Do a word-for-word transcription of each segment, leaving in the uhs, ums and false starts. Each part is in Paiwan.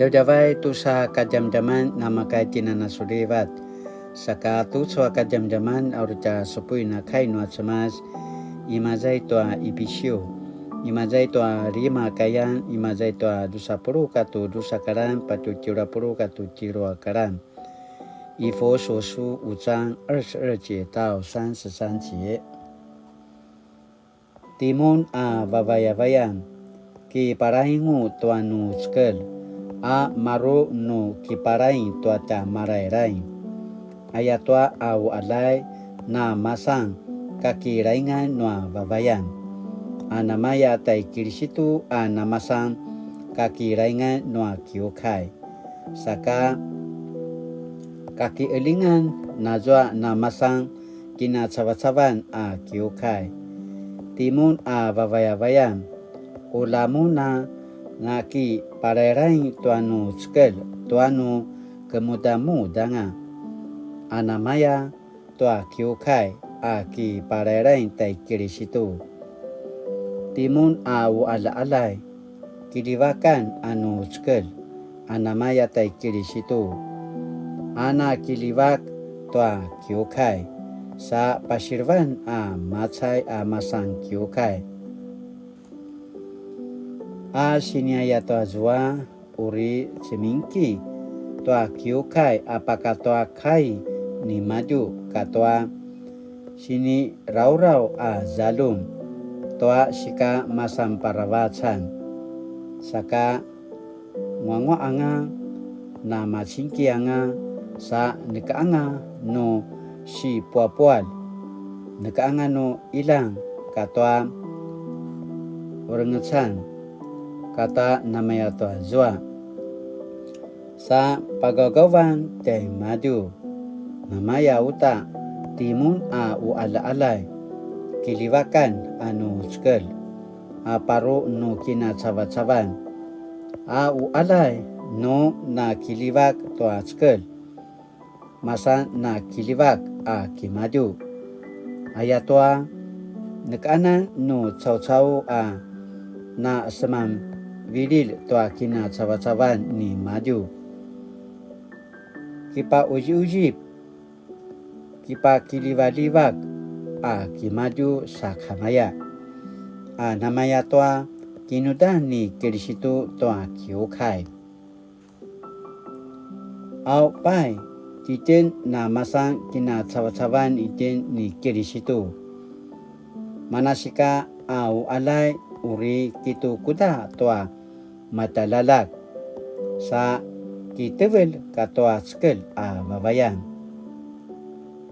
Djavadjavay tusa kadjamdjaman namakay tinanasulivat. Saka tucu a kadjamdjaman a uri tja supuin a kai nua Cemas, imaza i tua Ipisiu, imaza i tua lima kayan, imaza i tua dusa puluq katu dusa karan, patju tjelu a puluq katu tjelu a karan. 以弗所書五章二十二节到三十三节。 Timun a vavayavayan, kiparaingu tua nu cekelj, a maru nu kiparaing tua tja marairaing. Ayatua a uqaljay namasan kakiraingan nua vavayan. A namaya tai Kilisitu a namasan kakiraingan nua kiukai. Saka kakiqeljingan nazua namasan kinacavacavan a kiukai. Timun a vavayavayan, ula mun a nakiparairaing tua nu cekelj tua nu kemudamudanga. A namaya tua kiukai a kiparairaing tai Kilisitu. Timun a uqaljaqaljay, kiljivakan a nu cekelj, a namaya tai Kilisitu. A na kiljivak tua kiukai, sa pasiljevan a macay a masan kiukai. A siniaya tua zua, uri cemingki tua kiukai a pakatua kai nimadju katua sinirauraw a zaljum tua sika masan paravacan. Saka nguanguaq anga, namacingki anga, sa neka anga nu sipuapualj, neka anga nu ilang katua urengecan, kata namaya tua zua. Sa pagawgawan tjaimadju, namaya uta timun a uqaljaqaljay, kiljivakan a nu cekelj, a paru nu kinacavacavan, a uqaljay nu nakiljivak tua cekelj, masan nakiljivak a kimadju. Ayatua, nekanan nu caucau a nasemanvililj tua kinacavacavan nimadju. Kipauziuzip, kipakiljivaljivak a kimadju sakamaya. A namaya tua kinudan ni Kilisitu tua kiukai. Au pai, titjen namasan kinacavacavan itjen ni Kilisitu. Manasika a uqaljay uri kitukuda tua matjaljaljak, sa kitevelj katua cekelj a vavayan.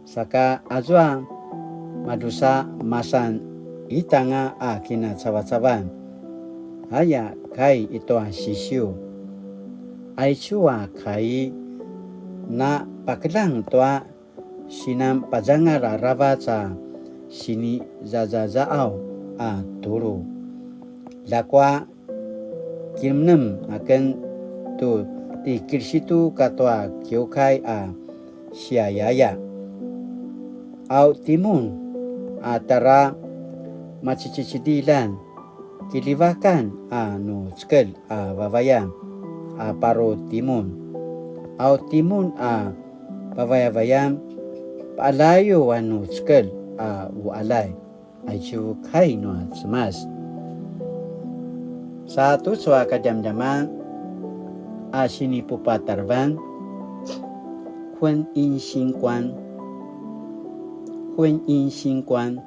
Saka azua madrusa masan itanga a kinacavacavan, aya kai itua sisiu. Aicu a kai, na pakeljang tua sinan pazangal aravac a sinizazazaaw a tulu. Ljakua kinemnem aken tu ti Kilisitu katua kiukai a siayaya. Au timun a tara macicidilj, kiljivakan a nu cekelj a vavayan a paru timun. Au timun a vavayavayan, paqaljayu a nu cekelj a uqaljay. Aicu kai nua Cemas. Sa tucu a kadjamdjaman a sinipupatarevan, 婚姻新观，婚姻新观，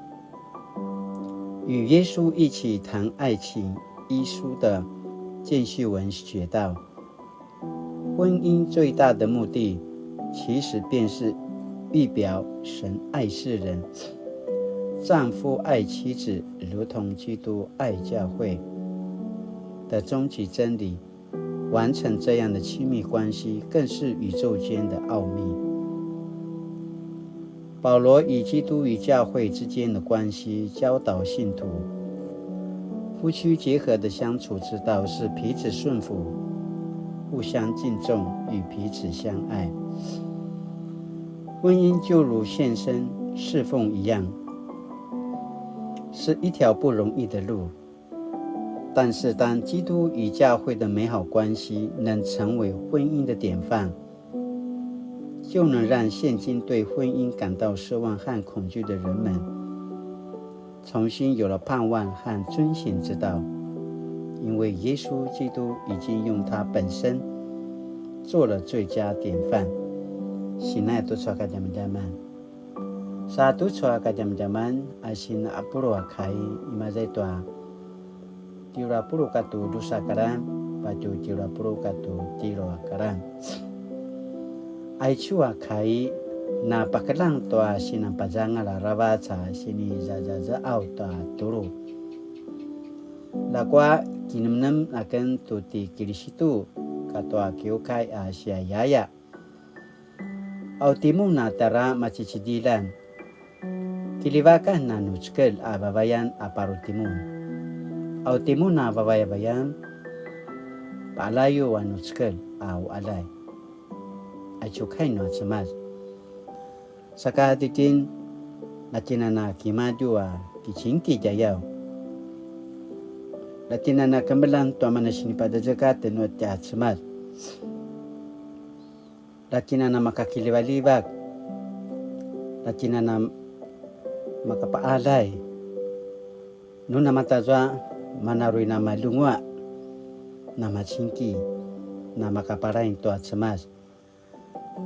与耶稣一起谈爱情，一书的见习文学到。 婚姻最大的目的，其实便是预表神爱世人，丈夫爱妻子如同基督爱教会的终极真理。完成这样的亲密关系，更是宇宙间的奥秘。 保罗以基督与教会之间的关系教导信徒，夫妻结合的相处之道是彼此顺服、互相敬重与彼此相爱。婚姻就如献身侍奉一样，是一条不容易的路。但是当基督与教会的美好关系能成为婚姻的典范，就能让现今对婚姻感到失望和恐惧的人们，重新有了盼望和遵行之道，因为耶稣基督已经用他本身做了最佳典范。Sinaya tucu a kadjamadjaman. Sa tucu a kadjamadjaman a sinapulu a kai, imaza i tua tjelu a puluq katu drusa a karan, patje tjelu a puluq katu tjelu a karan. Aicu a kai, na pakeljang tua sinanpazangal aravac a sinizazazaaw tua tulu. Ljakua kinemnem aken tu ti Kilisitu katua kiukai a siayaya. Au timun a tara macicidiljan, kiljivakan a nu cekelj a vavayan a paru timun. Au timun a vavayavayan, paqaljayu a nu cekelj a uqaljay. Aicu kai nua Cemas. Saka titjen, ljatjen a na kimadju a kicingki tjayaw. Ljatjen a na kemeljang tua mana sinipadjadjekaten nua tja Cemas. Ljatjen a na makakiljivaljivak, ljatjen a na makapaqaljay. Nu namatazua, mana uri na malunguaq, na macingki, na makapalaing tua Cemas.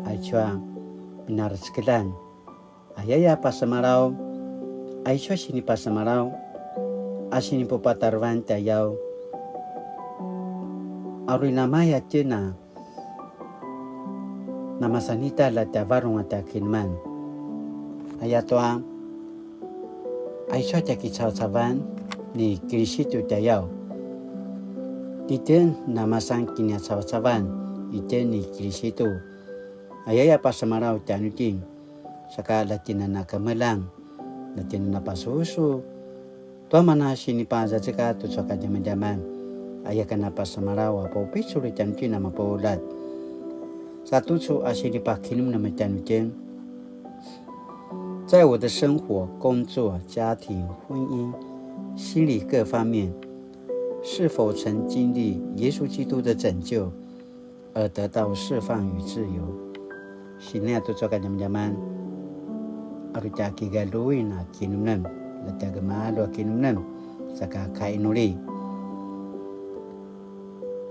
Aicu a pinarecekeljan. Ayaya pasemalaw, aicu a sinipasemalaw, a sinipupatarevan tjayaw. A uri namaya tjen a namasan ita la tja varung a tja kinemnem. Ayatua, aicu a tja kicavacavan ni Kilisitu tjayaw. Titjen namasan kiniacavacavan itjen ni Kilisitu. Ayaya pasemalaw tjanuitjen, saka ljatjen a na kemeljang, ljatjen a na pasusu, tua mana sinipazazekatj tucu a kadjamadjaman, aya ken a pasemalaw a paupicul tjanuitjen a mapuljat. Sa tucu a sinipakinemnem tjanuitjen, 在我的生活、工作、家庭、婚姻、心理各方面，是否曾经历耶稣基督的拯救， 而得到释放与自由。Sinaya tucu a kadjamadjaman, a uri tja kigaljuin a kinemnem, la tja gemalju a kinemnem, saka kainuli.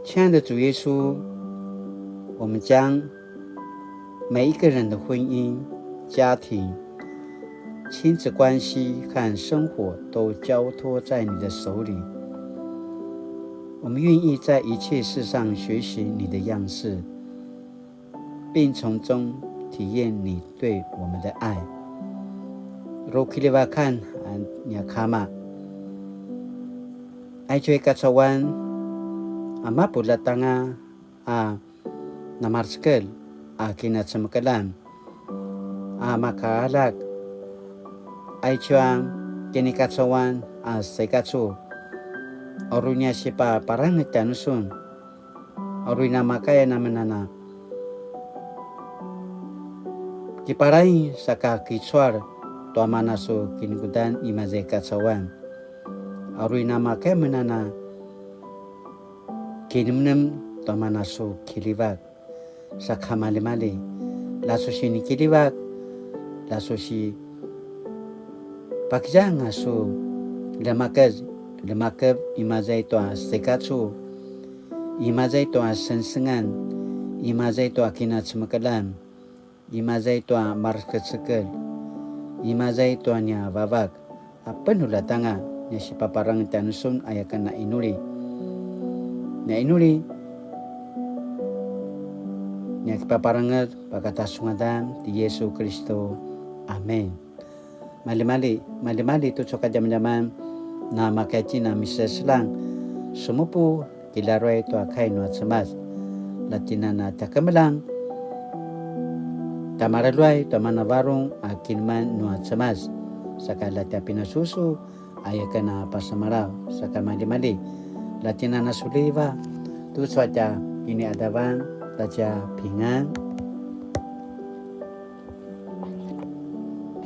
亲爱的主耶稣，我们将每一个人的婚姻、家庭、亲子关系和生活都交托在你的手里。我们愿意在一切事上学习你的样式，并从中体验你对我们的爱。Ru kiljivakan a nia Kama. Aicu i kacauan a mapuljat anga a namarecekelj a kinacemekeljan a makaaljak. Aicu a kinikacauan a sekacu, a uri nia sipaparangez tjanusun, a uri namakaya amen a na kipalaing saka kicual tua mana su kinikudan imaza i kacauan. A uri namakaya amen a na kinemnem tua mana su kiljivak. Saka malimali, la su sinikiljivak, la su si pakizang a su ljemakez, ljemakez imaza i tua sekacu, imaza i tua sengsengan, imaza i tua kinacemekeljan, imaza i tua markecekel, imaza i tua nia vavak, a penuljat anga nia sipaparangez tjanusun aya ken a inuli. Nia inuli, nia kipaparangez pakata su ngadan ti Yesu Kiristu. Amen. Malimali, malimali tucu a kadjamadjaman, na makaya itjen a miseselang, semupu kilaruay tua kai nua Cemas. La itjen a na tja kemeljang, tja maraluay tua mana varung a kinemnem nua Cemas. Saka la tja pinasusu, aya ken a pasemalaw, saka malimali. La itjen a na suliva, tucu a tja kiniadavan, ta tja pingan.